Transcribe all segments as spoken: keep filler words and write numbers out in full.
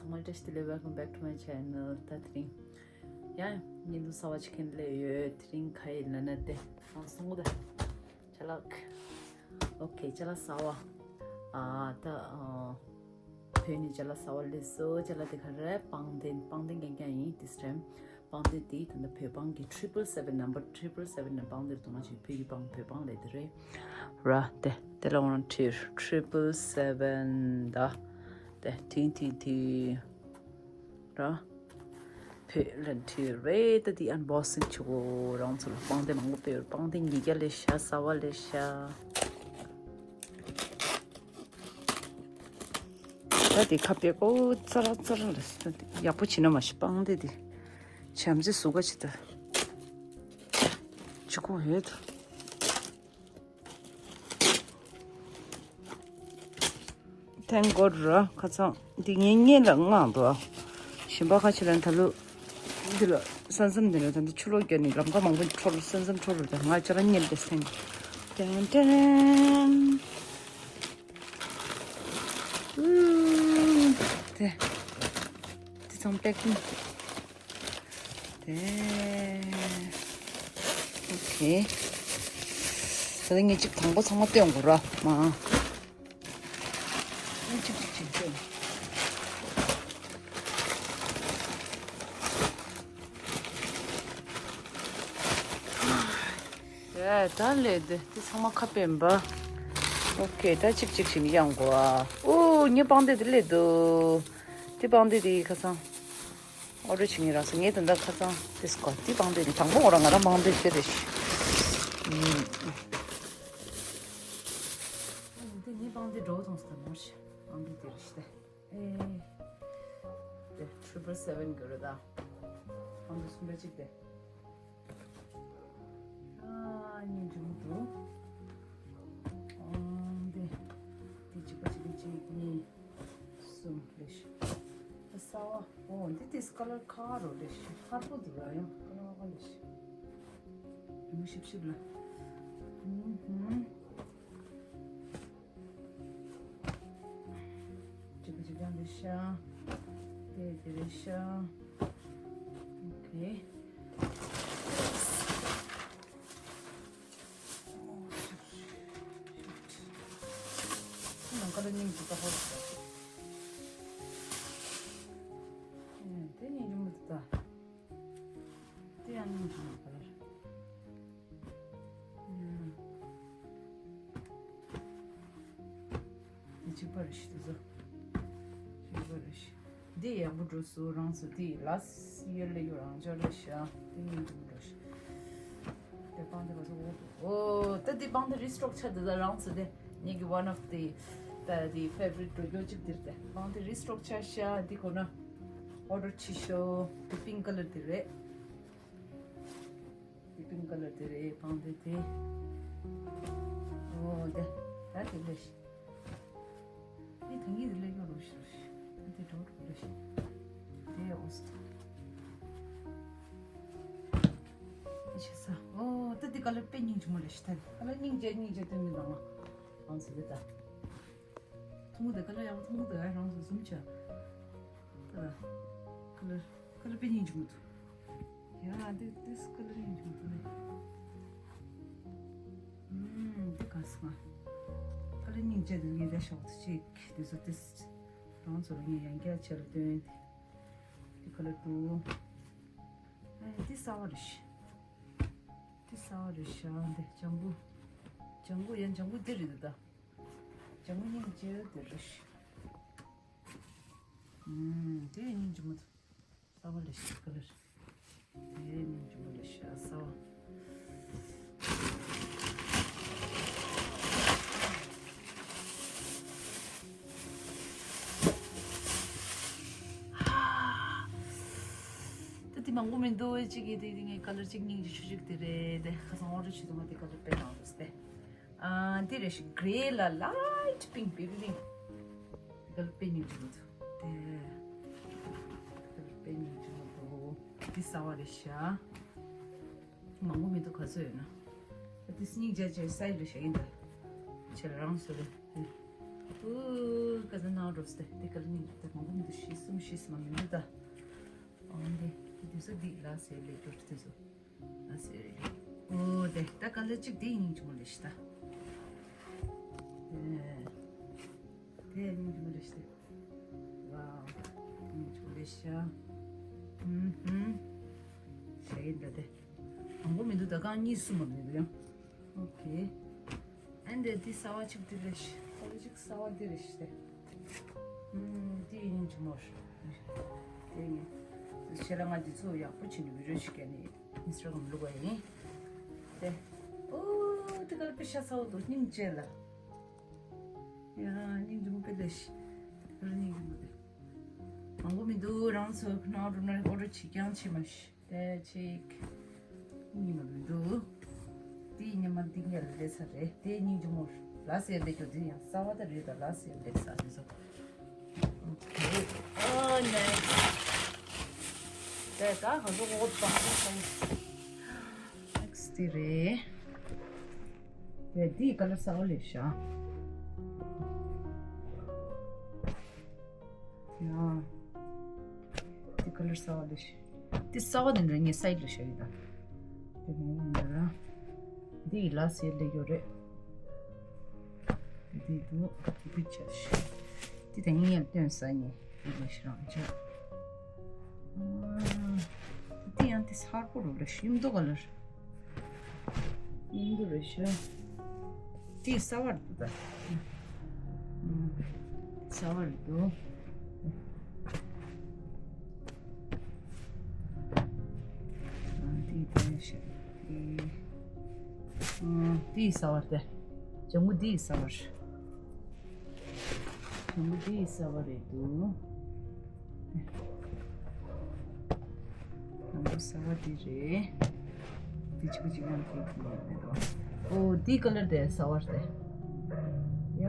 ཚང་མ་བཀྲ་ཤིས་བདེ་ལེགས། Welcome back to my channel. ད་དེ་རིང་ཡང་བརྙན་ཐུང་གསར་པ་ཅིག་ཁྱེར་སླེབས་ཡོད། དེ་རིང་ག་ཡིན་ལབ་ན་དེ་ཨང་སོང་ད་ཅ་ལག་ཨོ་ཁེ། ཅ་ལག་གསར་པ། ཨ་ད་ཨ་བོད་ནས་ཅ་ལག་གསར་པ་སླེབས་སོང་། ཅ་ལག་དེ་ག་རེ་རེད། པང་གདན། པང་གདན་རྐྱང་རྐྱང་ཡིན། This time པང་གདན་དེ་ད་ལྟ་བོད་པང་གི་triple seven, number triple seven ནས་པང་གདན་དུ་མ་ཞིག་བོད་ཀྱི་པང་བོད་པང་ལས་དེ་རེད། ར་དེ་དེ་ལ་འོང་ཁྲིར་triple seven ད་དེ་ཐིང་ཐིང་ཐིང་ར། བོད་ལ་ཁྲིར་རེད། ད་དེ་unboxing བྱེད་གོ། རང་ཚོ་ལ་པང་གདན་མང་པོ་སྤེལ་བར་པང་གདན་ཉིས་བརྒྱ་ལས་ཤ། གསར་པ་ལས་ཤ། ད་དེ་ཁ་པེ་ཀོ་ཙ་ར་ཙ་ར་ལ་ཡག་པོ་བྱེད་ན་མ་ཤི། པང་དེ་དེ་བྱམས་བརྩེ་ཟུག་ག་ཅི་ད་ཅི་གོ་ཧེ་ད། Thank God ར་ཁ་ཚང་འདི་ངའི་སྔོན་ལ་མངགས་འདུག་ཨ། གཞན་པ་ཁ་ཆེ་ལ་ད་ལོ་འདི་ལ་ས་མཚམས་འདི་ལ་ད་འདི་ཆུ་ལོག་བརྒྱབ་ནས་ལམ་ཁ་མང་པོ་འཁྲོལ། ས་མཚམས་འཁྲོལ་རུ་ད་ང་ཅ་ལག་རྙེད་པའི་སེང་། ཏན་ཏན། ཨུ། དེ། དེ་ཚང་པེག་ཀིང་། དེ། ཨོ་ཁེ། ད་ལྟ་ངས་གཅིག་དང་པོ་ཚང་མ་སྟོན་དགོས་ར་མ། ཨེ་གཅིག་གཅིག་གཅིག་སྟོན། ཡ་ད་ལས་དེ་དེ་ཚང་མ་ཁ་སྤེན་པ། ཨོ་ཁེ། ད་གཅིག་གཅིག་བྱིན་ཡང་གོ་ཨ། ཨོ་ངའི་པང་གདན་དེ་སླེབས་འདུག་དེ་པང་གདན་དེ་ཁ་སང་ཨོ་ཌར་བྱེད་ངེས་རག་སོང་། ངས་ད་ལྟ་ཁ་སང་དེ་སྐོར་དེ་པང་གདན་དེ་དང་པོ་ཨོ་ར་ང་རང་པང་གདན་དེ་རེད་ཤི། ཨུམ། དེ་ངའི་པང་གདན་འགྲོ་ཐོང་སྟེ་མོར་ཤི། པང་གདན་དེ་རེད་ཤི་ཏེ། ཨེ། དེ་triple seven གི་རེད་ད། པང་གདན་གསུམ་པ་གཅིག་དེ། ཨ་ནི་འཇུག་འདུག་ཨང་དེ། དེ་གཅིག་པ་གཅིག་གཅིག་གཉིས་གསུམ་ལས་ཤི། ཨ་གསར་པ། ཨོ་འདི་དེ་ཀ་ལར་ཁ་རོ་ལས་ཤི། ཧར་པོ་འདུག་ར་ཡང་ཀ་ལར་ཁ་ལས་ཤི། རིང་ཤིབ་ཤིབ་ལ། ཨུམ་ཧུམ། གཅིག་གཅིག་རང་རེད་ཤག་དེ་དེ་རེད་ཤག་ཨོ་ཁེ། ཁོ་ནང་ཀ་ལ་སྙིང་རྗེ་ད་ཧོ་རེད་ཤག་དེ་སྙིང་རྗེ་མོ་འདུག་ད། དེ་ཡང་སྙིང་རྗེ་མོ་ཁ་ལར། ཨུམ། དེ་གཅིག་པ་རེད་ཤི། དེ་ཚོ་གཅིག་པ་རེད་ཤི། འདི་ཡག་པོ་འགྲོ་སོང་རང་ཚོ། དེ་last year ལས་ཡོད་རང་འཇགས་ལས་ཤི། ཨ་དེ་སྙིང་རྗེ་མོ་འགྲོ་ཤི། དེ་པང་དེ་ག་ཚོ་འོ་ད་དེ་པང་དེ་restock ཆགས་འདུག་ད་རང་ཚོ་དེ་ངེད་ཀྱི་one of the ད་དེ་favorite འགྲོ་རྒྱུ་གཅིག་དེ་རེད། དེ་པང་དེ་restock ཆགས་ཤག་དེ་ཁོ་ན་order བྱེད་ཤོག་དེ་pink colour དེ་རེད། དེ་pink colour དེ་རེད། པང་དེ་དེ། ཨོ་དེ་ད་དེ་ལས་ཤི། དེ་ཐང་གི་དེ་ལས་ཡོད་རོ་ཤི་རོ་ཤི། ད་དེ་འགྲོ་རོ་ལས་ཤི། དེ་ཨོ་སི་ཏོ། ཨེ་ཆེ་ས། ཨོ་ད་དེ་ཀ་ལར་དཔེ་སྙིང་རྗེ་མོ་ལས་ཤི། ད་ཀ་ལར་སྙིང་རྗེ་སྙིང་རྗེ་སྟོན་མི་འདུག་ང་། ཨང་སི་དེ་ད། ཐུང་ངུ་དེ་ཀ་ལར་ཡང་ཐུང་ངུ་དེ་རང་སོ་སུམ་ཆ། ད་ཀ་ལར་ཀ་ལར་དཔེ་སྙིང་རྗེ་མོ་འདུག་ཡ་དེ་དེ་ཀ་ལར་སྙིང་རྗེ་མོ་འདུག་ལེ། ཨུམ་དེ་ག་སོང་ང་། ཀ་ལར་སྙིང་རྗེ་དེ་ངས་དེ་ཤོག་ཏུ་ཅིག་དེ་ཚོ་དེ་རང་ཚོ་ལ་ངས་ཡང་བསྐྱར་ཆེ་ལ་སྟོན། དེ་ཀ་ལར་འདུག་ཨེ་དེ་གསར་པ་རེད་ཤི། དེ་གསར་པ་རེད་ཤག་འདི་ལྗང་གུ། ལྗང་གུ་ཡང་ལྗང་གུ་འདི་རེད་འདུག་ད། ལྗང་གུ་སྙིང་རྗེ་འདི་རེད་ཤག་ཨུམ་དེ་སྙིང་རྗེ་མོ་འདུག་གསར་པ་ལས་ཤག་ཀ་ལར། དེ་སྙིང་རྗེ་མོ་ལས་ཤག་གསར་པ། ད་དེ་མང་པོ་མི་འདུག་གཅིག་གིས་དེ་དེ་ངའི་ཀ་ལར་གཅིག་སྙིང་རྗེ་ཆུ་གཅིག་དེ་རེད། དེ་ཁ་སང་ཨོ་ཌར་བྱེད་དུས་ང་དེ་ཀ་ལར་དཔེ་མང་འདུག་སྟེ། ཨ་དེ་རེད་ཤག grey ལ་light pink, baby pink དེ་ཀ་ལར་དཔེ་སྙིང་རྗེ་མོ་འདུག་དེ་ཀ་ལར་དཔེ་སྙིང་རྗེ་མོ་འདུག་དེ་གསར་པ་རེད་ཤག་མང་པོ་མི་འདུག་ག་ཚོད་ཡོད་ན། ད་དེ་སྙིང་རྗེ་ཆེ་སའི་རེད་ཤག་ཡིན་ད། ཁྱེད་རང་བཟོ་རེད། ཨུ། ཀ་ཟ་ནའོ་འགྲོ་སྟེ་དེ་ག་ལ་ནི་ད་མང་པོ་མི་འདུག་བཞི་གསུམ་བཞི་གསུམ་མ་མི་འདུག་ད། ཨང་དེ་དེ་དུས་སུ་འདི་ལ་སེ་ལེ་འགྱུར་དེ་ཚོ་ལ་སེ་རེད། ཨོ་དེ་ད་ག་ལ་གཅིག་དེ་ཡིན་ཆུང་ལེ་ཤི་ད། དེ་དེ་ཡིན་ཆུང་ལེ་ཤི་དེ། ཝའོ། ཡིན་ཆུང་ལེ་ཤི། ཧུམ་ཧུམ། ཞེ་ཡིན་ད་དེ། མང་པོ་མི་འདུག་ད་གང་གཉིས་གསུམ་མ་མི་འདུག་ཡང་། ཨོ་ཁེ། ཨན་དེ་འདི་གསར་བ་གཅིག་འདི་རེད་ཤི། ཨོ་གཅིག་གསར་བ་འདི་རེད་ཤི་དེ། ཨུམ། འདི་ཡིན་ཆུང་མོ་ཤི། དེ་ཡིན། ཤེ་ལ་ང་འདི་ཚོ་ཡག་པོ་བྱས་ནས་བི་ཌིའོ་ཞིག་བརྒྱབ་ནས་ཨིན་སི་ཊ་གྷ་རམ་བླུགས་པ་ཡིན། དེ། ཨོ་དེ་ག་ལ་དཔེ་ཤ་ཚ་བོ་འདུག་སྙིང་རྗེ་ལ། ཡ་སྙིང་རྗེ་མོ་དཔེ་ལེ་ཤི། དེ་ལ་སྙིང་རྗེ་མོ་དེ། མང་པོ་མི་འདུག་རང་ཚོ་ཁོ་ན་འགྲོ་ན་ཨོ་ཌར་བྱེད་རྐྱང་བྱེད་མ་ཤི། དེ་ཅིག་ཉི་མ་མི་འདུག་དེའི་ཉི་མ་འདི་ཉལ་ལས་ས་རེད། དེ་སྙིང་རྗེ་མོ་ལ་སེ་ལེ་རྒྱུ་འདི་ཡང་གསར་བ་ད་རེད་ད་ལ་སེ་ལེ་ས་རེད་ཟོ། ཨོ་ཁེ། ཨོ་ནེག་སི་ཊི། དེ་ད་ང་ཚོ་ངོ་ཚ་ནེག་སི་ཊི་དེ་རེད། དེ་འདི་ཀ་ལར་གསར་བ་ལེ་ཤ། ཡ། འདི་ཀ་ལར་གསར་བ་ལེ་ཤ། འདི་གསར་བ་དེ་འདྲ་ངས་སའིཌ་ལ་བཞག་ཡོད་ད། དེ་ནས་འདི་ལ། འདི་ཡི་ལ་སེ་ལེ་ཡོད་རེད། འདི་འདུག་འདི་བི་ཆ་ཤི། འདི་དེ་ངས་སྟོན་ས་ནས་འདི་ལེ་ཤ་རང་ཆ། འདི་ཡང་འདི་གསར་པོ་རུ་ལེ་ཤ་ཡུམ་དུ་ཀ་ལར། ཡིན་དུ་རེད་ཤག་དེ་གསར་བ་རེད་འདུག་ད། ཨུམ། གསར་བ་རེད་འདུག་ཨ་དེ་དེ་ཤག་དེ། ཨ་དེ་གསར་བ་རེད་དེ། ལྗང་གུ་དེ་གསར་བ་རེད། ལྗང་གུ་དེ་གསར་བ་རེད་འདུག་ལྗང་གུ་གསར་བ་དེ་རེད། དེ་གཅིག་པ་གཅིག་རྐྱང་གཅིག་གི་མེད་འགྲོ། ཨོ་དེ་ཀ་ལར་དེ་གསར་བ་རེད། ཡ་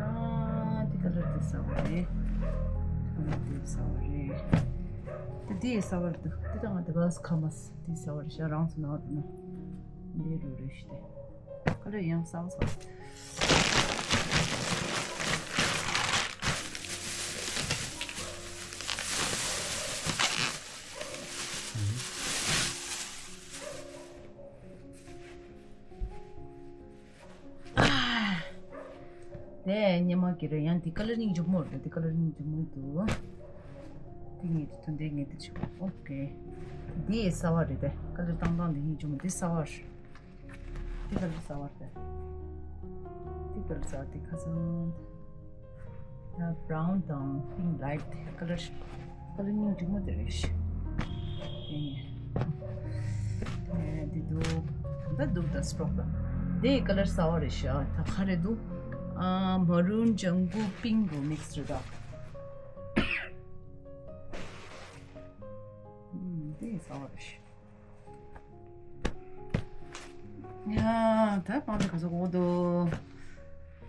དེ་ཀ་ལར་དེ་གསར་བ་རེད། ཀ་ལར་དེ་གསར་བ་རེད། དེ་དེ་གསར་བ་རེད་འདུག་དེ་དང་དེ་ག་ས་ཁ་མ་ས་དེ་གསར་བ་རེད་ཤག་རང་ཚོ་ནང་དུ་ན་འདི་རུ་རེད་ཤག་དེ། ཀ་ལར་ཡང་གསར་བ་གསར་བ། དེ་སྙེ་མ་གི་རེད། ཡང་འདི་ཀ་ལར་སྙིང་རྗེ་མོ་རེད། འདི་ཀ་ལར་སྙིང་རྗེ་མོ་འདུག་དེ་ངས་དེ་ཐོན་དེ་ངས་དེ་བྱེད། ཨོ་ཀེ། འདི་གསར་བ་རེད་དེ། ཀ་ལར་བཏང་སྟངས་འདི་སྙིང་རྗེ་མོ། འདི་གསར་བ་རེད། འདི་ཀ་ལར་གསར་བ་རེད། འདི་ཀ་ལར་གསར་བ་འདི་ཁ་སང་། ད་བྷ་རའུན་དང་པིང་ལའིཊ་ཀ་ལར། ཀ་ལར་སྙིང་རྗེ་མོ་དེ་རེད། ཨེ། ཨེ་འདི་འདུག་ད་འདུག་ད་སི་ཊོག་ལ། དེ་ཀ་ལར་གསར་བ་རེད་ཤག་ད་ག་རེ་འདུག་ཨ་མ་རུན། ལྗང་གུ། པིང་གི་མིག་སི་རེད་ད། ཨུམ། དེ་གསར་བ་རེད་ཤག་ཡ། ད་པང་དེ་ག་ཚོད་གོ་འདུག་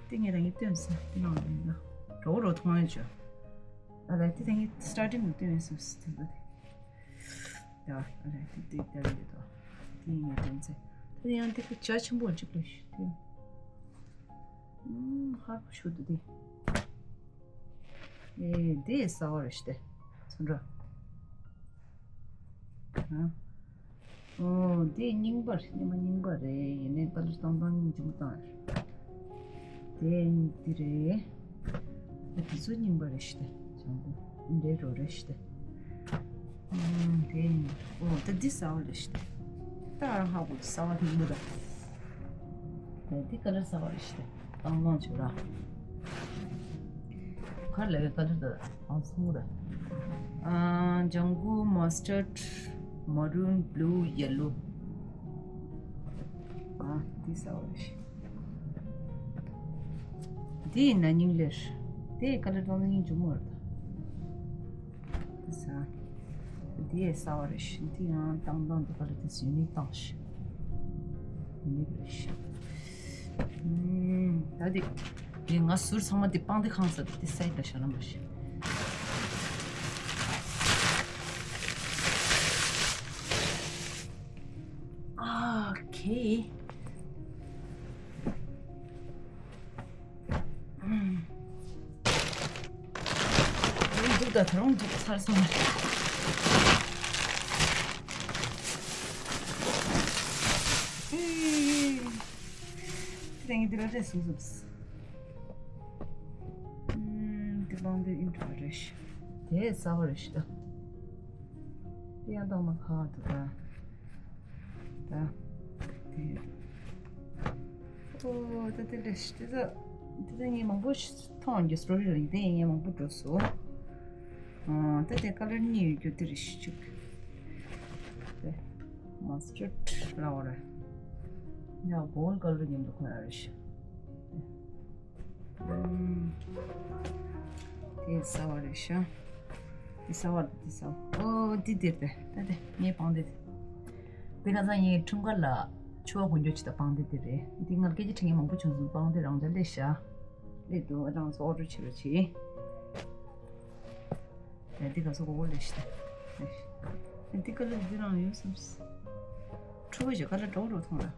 དེ་ངས་རང་གིས་སྟོན་ས་དེ་ནང་ལ་ཡིན་ན་རོ་རོ་མཐོང་ཡོད་ཅོ། ཨ་ལ་དེ་ད་ངས་སི་ཊར་ཊིང་ལ་སྟོན་ཡོད་སོ་སི་དེ་ད་དེ། ཡ། ཨ་ལ་དེ་དེ་ལྟ་ཡོད་དོ། དེ་ངས་སྟོན་ཚེ་ད་ཡང་དེ་ག་བྱ་ཆེན་པོ་གཅིག་ལ་ཤི་དེ། ཨུམ། ཧར་པོ་ཞུ་འདུག་དེ། ཨེ་དེ་གསར་བ་རེད་ཤག་དེ། ཚོན་ཁྲ། ཨོ་དེ་རྙིང་པ་རེད། སྙེ་མ་རྙིང་པ་རེད། ཡིན་ནའི་ཀ་ལར་བཏང་སྟངས་སྙིང་རྗེ་མོ་བཏང་ཡོད། དེ་འདི་རེད། ཨ་དེ་ཚོ་རྙིང་པ་རེད་ཤག་དེ། ལྗང་གུ་འདི་འདྲའི་རོ་རེད་ཤག་དེ། ཨོ་དེ་ཨོ་ད་འདི་གསར་བ་རེད་ཤག་དེ། ད་རང་ཧ་གོ་གསར་བ་རྙིང་པ་ད། དེ་འདི་ཀ་ལར་གསར་བ་རེད་ཤག་དེ། བཏང་སྟངས་ཅིག་ར། ག་རེ་ལབ་ཡོད། ཀ་ལར་དེ་ཨང་གསུམ་རེད། ཨ་ལྗང་གུ། མ་སི་ཊར། མ་རུན། བྷི་ལུ། ཡེ་ལོ། ཨ་འདི་གསར་བ་རེད། འདི་ཡིན་ན་སྙིང་ལེར། དེ་ཀ་ལར་བཏང་ན་སྙིང་རྗེ་མོ་རེད། ས། འདི་ཡང་གསར་བ་རེད་ཤག་འདི་ཡང་བཏང་སྟངས་འདི་ག་ལ་དེ་ཡུ་ནིག་བཏང་ཤག་ཡུ་ནིག་རེད་ཤག་ཨུམ། ད་འདི། འདི་ང་ཟུར་ཚང་མ་འདི་པང་དེ་ཁང་ས་འདི་སའིཌ་ལ་བཞག་ན་མ་ཤེས། ཨོ་ཁེ། ཨུམ། ད་རུང་འདུག་ཚར་སོང་། ཨེ། དེ་ངས་འདི་ལ་རེ་སུ་སུབས། ཨུམ། དེ་བང་དེ་ཨིན་ཊོ་རེ་ཤི། དེ་ས་བ་རེ་ཤི་ད། དེ་ཡང་ཏོག་མ་ཁ་འདུག་ད། ད། དེ། ཨོ། ད་དེ་ལས་དེ་ད། དེ་ད་ངས་མང་པོ་ཞིག་མཐོང་གི་སི་ཊོ་རི་ལ་ཡིན་དེ་ངས་མང་པོ་འགྲོ་སོང་། ཨ། ད་དེ་ཀ་ལར་གཉིས་ཡོད་རྒྱུ་དེ་རེད་ཤི་ཅིག་དེ་མ་སི་ཊར་ལ་བ་རེད། ཡ་གོལ་ཀ་ལར་མཉམ་དུ་ཁོ་ཡ་རེད་ཤི། ཨུམ། དེ་ས་བ་རེད་ཤག་དེ་ས་བ་དེ་ས་བ། ཨོ་དེ་དེར་དེ་ད་དེ་ངའི་པང་དེ་དེ། དེ་ཁ་སང་ངའི་འཁྲུངས་སྐར་ལ་ཕྱུ་པ་གོན་རྒྱུ་ཅིག་དང་པང་དེ་དེ་རེད། དེ་ང་ལ་སྐད་ཆ་དྲི་མཁན་མང་པོ་བྱུང་སོང་། པང་དེ་རང་འཇགས་སླེབས་ཤག་སླེབས་འདུག་ཨ་ཅང་སོ་ཨོ་ཌར་བྱེད་རོགས་བྱེད། ཡ་འདི་ག་ཚོད་གོ་གོ་ལས་ཤི་ད། འདི་ཀ་ལར་འདི་རང་ཡོད་བསམ། ཕྲུ་གུ་ཞིག་ཀ་ལར་འགྲོ་འགྲོ་མཐོང་ལ།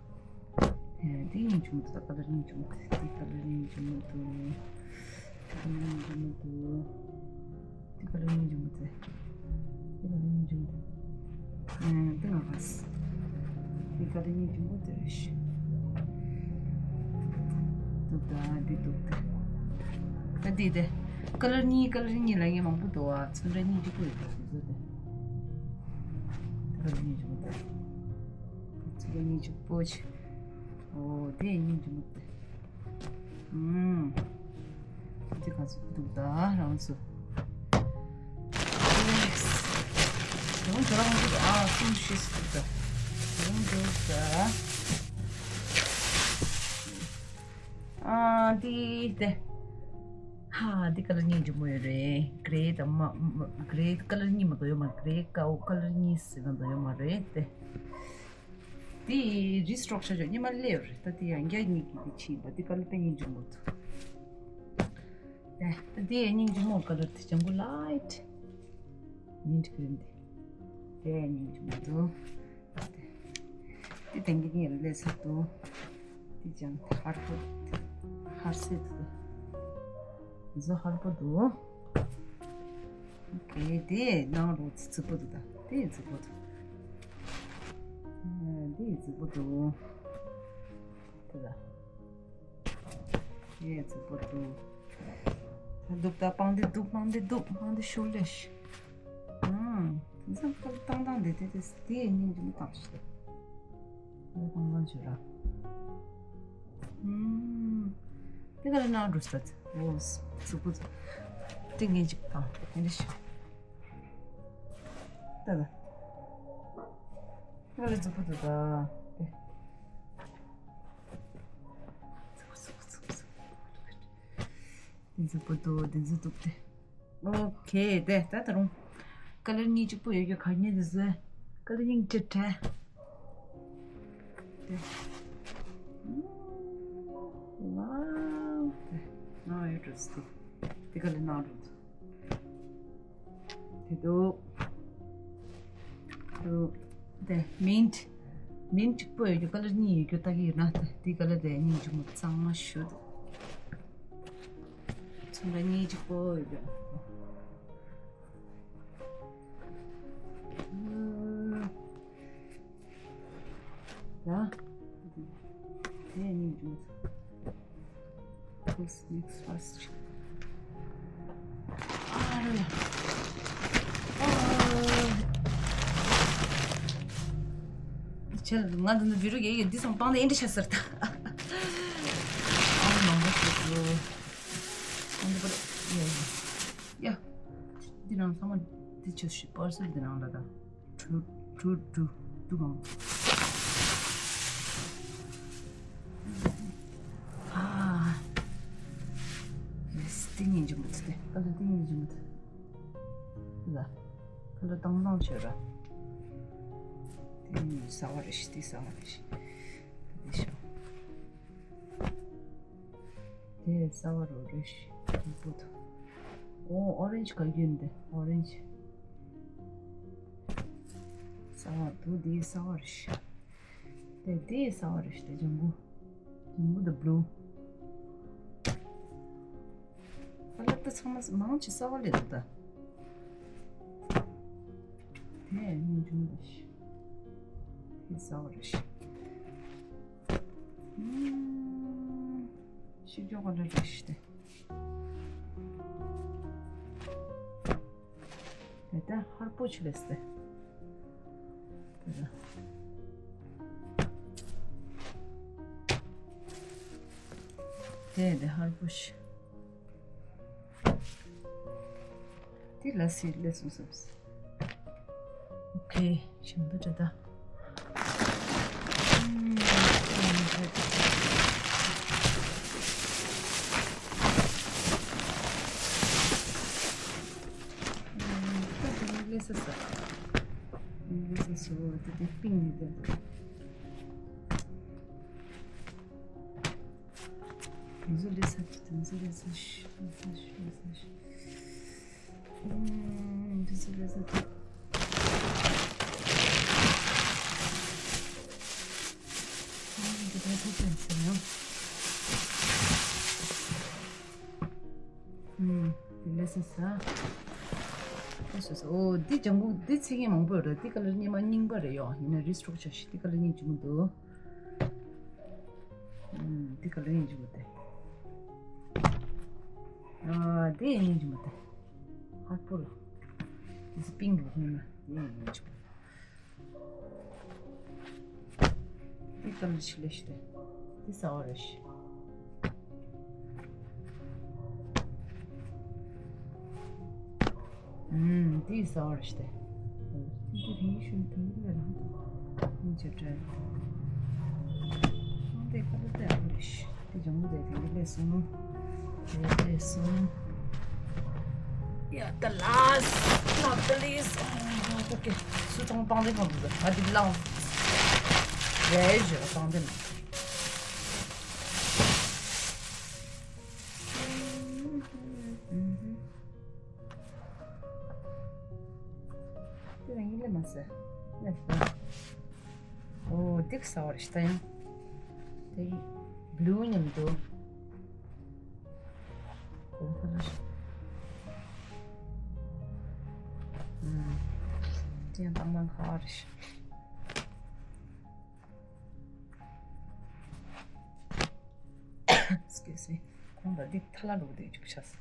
ཡ་འདི་གཉིས་བྱུང་འདུག་ད་ཀ་ལར་གཉིས་བྱུང་འདུག་འདི་ཀ་ལར་གཉིས་བྱུང་འདུག་འདི་ཀ་ལར་གཉིས་བྱུང་འདུག་འདི་ཀ་ལར་གཉིས་བྱུང་འདུག་འདི་ཀ་ལར་གཉིས་བྱུང་འདུག་ཨ། འདི་ང་ག་ས། འདི་ཀ་ལར་གཉིས་འབྱུང་པོ་དེ་རེད་ཤི། འདུག་ད་འདི་འདུག་དེ། ད་འདི་དེ། ཀ་ལར་གཉིས་ཀ་ལར་གཉིས་ལ་ངས་མང་པོ་འདུག་ཨ། ཚོན་ཁྲ་གཉིས་གཅིག་པོ་ཡོད་པ་དེ་ཚོ་དེ། ཀ་ལར་གཉིས་འབྱུང་པོ་དེ། ཚོན་ཁྲ་གཉིས་གཅིག་པོ་ཆེ། ཨོ་དེ་གཉིས་འབྱུང་པོ་དེ། ཨུམ། འདི་ག་ཚོད་འདུག་ད་རང་ཚོ། རང་ཚོ་རང་ཚོ་ཨ་གསུམ་བཞི་ཙམ་འདུག་ད། རང་འདུག་ད། ཨ་འདི་དེ། ཧ་འདི་ཀ་ལར་གཉིས་འཇུག་མོ་ཡོད་རེད། གྷི་རེ་དང་མ་མ་གྷི་རེ་ཀ་ལར་གཉིས་མ་གཏོགས་ཡོད་མ་རེད། ཀ་ཀ་ལར་གཉིས་ཟེར་ག་འདུག་ཡོད་མ་རེད་དེ། དེ་རི་སི་ཊོག་བྱ་ཆོག་སྔོན་མ་སླེབས་རེད། ད་དེ་ཡང་བརྒྱ་གཉིས་ཀྱི་དེ་ཕྱིན་པ་དེ་ཀ་ལར་དཔེ་སྙིང་རྗེ་མོ་འདུག་ད་དེ་ཡང་སྙིང་རྗེ་མོ་ཀ་ལར་དེ་ལྗང་གུ་ལའིཊ་མིན་ཊི་གི་རིན་དེ་དེ་ཡང་སྙིང་རྗེ་མོ་འདུག་དེ་དེང་གི་ཉིན་ལས་ས་འདུག་དེ་ཀྱང་ཧར་པོ་ཧར་སེ་འདུག་འཛོ་ཧར་པོ་འདུག་ཨོ་ཁེ། དེ་ནང་རུ་རྫིག་པོ་འདུག་ད་དེ་རྫིག་པོ་འདུག་དེ་རྫིག་པོ་འདུག་དེ་ལ་དེ་རྫིག་པོ་འདུག་ད་འདུག་ད་པང་དེ་འདུག་པང་དེ་འདུག་པང་དེ་ཤུགས་ལས་ཤི། ཨང་། དེང་སང་ཀ་ལར་བཏང་སྟངས་དེ་དེ་དེ་དེ་སྙིང་རྗེ་མོ་བཏང་ཤི། ད་བཏང་སྟངས་བྱོས་ར། ཨུམ། དེ་ག་ལ་ནང་འགྲོ་ས་ད། འོ། གཟུགས་པོ་ཏིང་ངེ་གཅིག་དང་དེ་འདྲ་ཞིག་ད་ད། དེ་ག་ལ་གཟུགས་པོ་འདུག་ད། དེ། དེ་གཟུགས་པོ་འདུག་དེ་གཟུགས་འདུག་དེ། ཨོ་ཁེ། དེ་ད་ད་རུང་ཀ་ལར་གཉིས་གཅིག་པོ་ཡོད་རྒྱུ་ག་ཉེ་དེ་ཟེ། ཀ་ལར་གཉིས་ཅི་དྲ། དེ། ཝའོ། དེ། ང་ཡོད་འགྲོ་སི་དེ། དེ་ཀ་ལར་ནང་འགྲོ། དེ་འདུག་དེ་མིན་ཊི། མིན་ཊི་གཅིག་པོ་ཡོད་རྒྱུ་ཀ་ལར་གཉིས་ཡོད་རྒྱུ་ལྟ་གི་ཡོད་ན་དེ་དེ་ཀ་ལར་དེ་གཉིས་འཇུག་མོ་གཙང་མ་ཞུ་འདུག་ཚོན་ཁྲ་གཉིས་གཅིག་པོ་ཡོད་རྒྱུ། ཡ། དེ་གཉིས་འཇུག་མོ། Who's next first? ཨ་རོ་ཡ། ཨ། ཁྱེད་ང་འདི་ནས་བི་རུ་གེ་ཡི་འདི་སང་པང་ནས་ཨེ་འདྲ་ཆ་ཟེར་ད། ཨ་མང་པོ་ཞིག་འདུག་ཨ་འདི་པར་ཡ་ཡ། ཡ། འདི་རང་ཚང་མ་འདི་ཆ་ཞིག་པར་སེལ་འདི་རང་ལ་ད། དྲུག་དྲུག་དྲུག་དྲུག་ཨང་། ཨ། ཡེས། ཏིང་ངེ་འཇུག་མི་ཐུབ་སྟེ། ཨ་ལ་ཏིང་ངེ་འཇུག་མི་ཐུབ། ལ། ཁ་ལ་བཏང་བཏང་བྱོས་ར། ཏིང་ངེ་ཟ་བ་རེ་ཞིག་ཏི་ཟ་བ་རེ་ཞིག་ཏི་ཤོ། དེ་ས་བ་རོ་རེ་ཞིག་ཡག་པོ་འདུག་ཨོ་ཨོ་རེན་ཇི་ག་གྱོན་དེ་ཨོ་རེན་ཇི། ས་བ་འདུག་དེ་ས་བ་རེ་ཞིག་དེ་དེ་ས་བ་རེ་ཞིག་དེ་ལྗང་གུ། ལྗང་གུ་དང་བླུ། ཨ་ལབ་ད་ཚང་མ་མང་ཆེ་ས་བ་ལས་འདུག་ད། ནས་སྙིང་རྗེ་མོ་ཞིག་དེ་ཟ་བ་རེད་ཤག་ཤིག་ཅོག་ག་ལ་རེད་ཤག་དེ། དེ་ལྟ་ཧར་པོ་ཆི་ལས་ཏེ། དེ་དེ་ཧར་པོ་ཆི། དེ་ལ་སི་ལས་སོང་སོང་། ཨོ་ཁེ། ཞིམ་པོ་འདྲ་ད། ལས་ས་ས། ལས་ས་སོ་དེ་དེ་པིང་ནི་དེ། དེ་ཚོ་ལས་ས་དེ་ཚོ་ལས་ས་ཤི་ལས་ས་ཤི་ལས་ས་ཤི། ཨུམ། དེ་ཚོ་ལས་ས་དེ། ཨུམ། དེ་ཚོ་ལས་ས་ཡང་། ཨུམ། དེ་ལས་ས་ས། ཨོ་སོ་སོ། ཨོ་འདི་ལྗང་ཁུ་འདི་ཚིག་ངན་མང་པོ་ཡོད་རེད། འདི་ཀ་ལར་སྙེ་མ་རྙིང་པ་རེད་ཡོ། ཡིན་ན་རི་སི་ཊོག་བྱ་ཞིག་འདི་ཀ་ལར་སྙིང་རྗེ་མོ་འདུག་ཨུམ། འདི་ཀ་ལར་སྙིང་རྗེ་མོ་དེ། ཨ་འདི་ཡིན་སྙིང་རྗེ་མོ་དེ། ཧར་པོ་ལ། འདི་སི་པིང་རུ་ཧུན་ན་འདི་ཡིན་སྙིང་རྗེ་མོ། འདི་ཀ་ལར་ཆི་ལས་ཤི་དེ། འདི་ཟ་བ་རེད་ཤི། ཨུམ། འདི་ཟ་བ་རེད་ཤི་དེ། འདི་རིང་ཤུན་དུ་ལས་ལ། འདི་ཆ་བྲལ། འདི་ཀ་ལར་དེ་ཨ་རེད་ཤི། དེ་ལྗང་ཁུ་དེ་དེ་ལས་སོང་། དེ་ལས་སོང་། Yeah, the last, not the least. Okay. སུ་ཚང་པང་དེ་གང་དུ་ཟ། ཨ་དེ་ལའང་། རེད་ཞོ་པང་དེ་ན། དེ་ན་ཡིན་ལེ་མ་ཟ། ལེ་ཟ། ཨོ་འདི་ཟ་བ་རེད་ཤི་ད་ཡང་། དེ་བླུ་མཉམ་དུ། ཨུམ། དེ་ཡང་དྭངས་མ་ཁ་བ་རེད་ཤི། Excuse me. ཁོང་ད་འདི་ཐ་ལ་འགྲོ་གི་འདུག་ཅིག་ཆགས།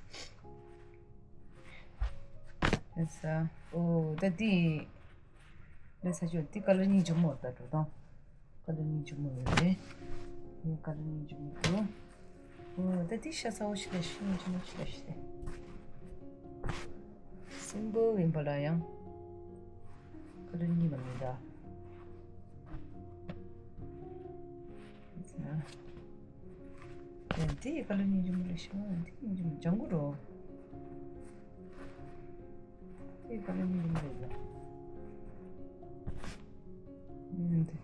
ལེ་ས། ཨོ་ད་འདི། ལེ་ས་ཅོ་འདི་ཀ་ལར་སྙིང་རྗེ་མོ་ད་འགྲོ་དང་། ཀ་ལར་སྙིང་རྗེ་མོ་ཡོད་རེད། འདི་ཀ་ལར་སྙིང་རྗེ་མོ་འདུག་ཨོ་ད་འདི་ཤ་ཚ་བོ་ཞིག་ལ་ཤི་སྙིང་རྗེ་མོ་ཞིག་ལ་ཤི་སྟེ། སིམ་པལ་ཡིན་པ་ལ་ཡང་། ཀ་ལར་གཉིས་པ་མི་འདྲ། ཨ། དེ་ཡི་ཀ་ལར་སྙིང་རྗེ་མོ་ལ་ཤི་བ་འདི་སྙིང་རྗེ་མོ་ལྗང་གུ་རོ། དེ་ཡི་ཀ་ལར་སྙིང་རྗེ་མོ་ལ་ཡ། ཨུམ། དེ་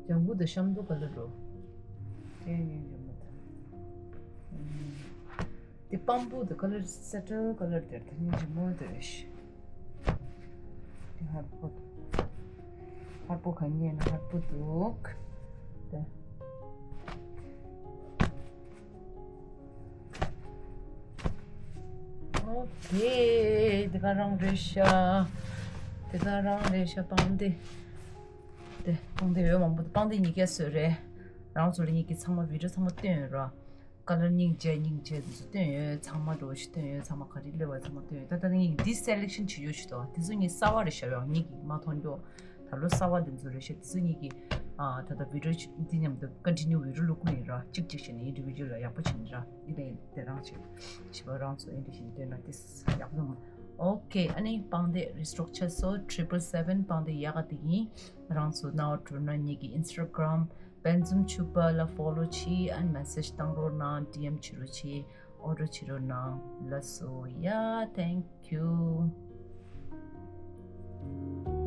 ལྗང་གུ་དང་ཤམ་དུ་ཀ་ལར་རོ། དེ་སྙིང་རྗེ་མོ་དང་། ཨུམ། དེ་པང་པོ་དེ་ཀ་ལར་སེ་ཊལ་ཀ་ལར་དེར་དེ་སྙིང་རྗེ་མོ་དེ་རེད་ཤི། དེ་ཧར་པོ། ཧར་པོ་ག་ཉེ་ན་ཧར་པོ་འདུག་དེ། ཨོ་ཁེ། དེ་ག་རང་རེད་ཤག་དེ་ག་རང་རེད་ཤག་པང་དེ། དེ་པང་དེ་འོ་མང་པོ་དེ་པང་དེ་གཉིས་ཀ་བཟོས་རེད། རང་ཚོ་ལ་གཉིས་ཀྱི་ཚང་མ་བི་ཌི་ཡོ་ཚང་མ་བཏོན་ཡོད་ར། ཀ་ལར་སྙིང་རྗེ་སྙིང་རྗེ་དེ་ཚོ་བཏོན་ཡོད། ཚང་མ་འགྲོ་ཞིག་བཏོན་ཡོད། ཚང་མ་ག་རེ་སླེབས་པ་ཚང་མ་བཏོན་ཡོད། ད་ལྟ་ངས་འདི་སེ་ལེག་ཤན་བྱེད་ཡོད་ཞིག་འདུག་དེ་ཚོ་ངས་གསར་པ་རེད་ཤག་ཡང་ངེད་ཀྱིས་མ་མཐོང་རྒྱུ། ད་ལོ་གསར་པ་དེ་ཚོ་རེད་ཤག་དེ་ཚོ་ངེད་ཀྱིས་ཨ་ད་ལྟ་བི་ཌི་ཡོ་འདི་མཉམ་དུ་ཀོན་ཊི་ནིའུ་བི་ཌི་ཡོ་བླུག་གི་ཡིན་ར། གཅིག་གཅིག་བྱས་ནས་ཨིན་ཌི་བི་ཇུ་ཨལ་ལ་ཡག་པོ་བྱས་ནས་ར། འདི་ལས་དེ་རང་བྱེད། བྱིས་པ་རང་ཚོ་ཨིན་ཌི་བཞིན་སྟོན་ན་དེ་ཡག་པོ་མ། ཨོ་ཁེ། ཨ་ནི་པང་དེ་རི་སི་ཊོག་ཆགས་སོང་། ཊི་རི་པལ་སེ་ཝེན། པང་དེ་ཡག་ག་དེ་ཡིན། རང་ཚོ་རྣ་བ་འགྲོ་ན་ངེད་ཀྱི་ཨིན་སི་ཊ་གྷ་རམ། བན་འཛོམས་ཕྱུ་པ་ལ་ཕོ་ལོ་བྱེད། ཨ་ནི་མེ་སེཇ་བཏང་རོགས་གནང་། ཌི་ཨེམ་བྱེད་རོགས་བྱེད། ཨོ་ཌར་བྱེད་རོགས་གནང་། ལགས་སོ། ཡ། Thank you.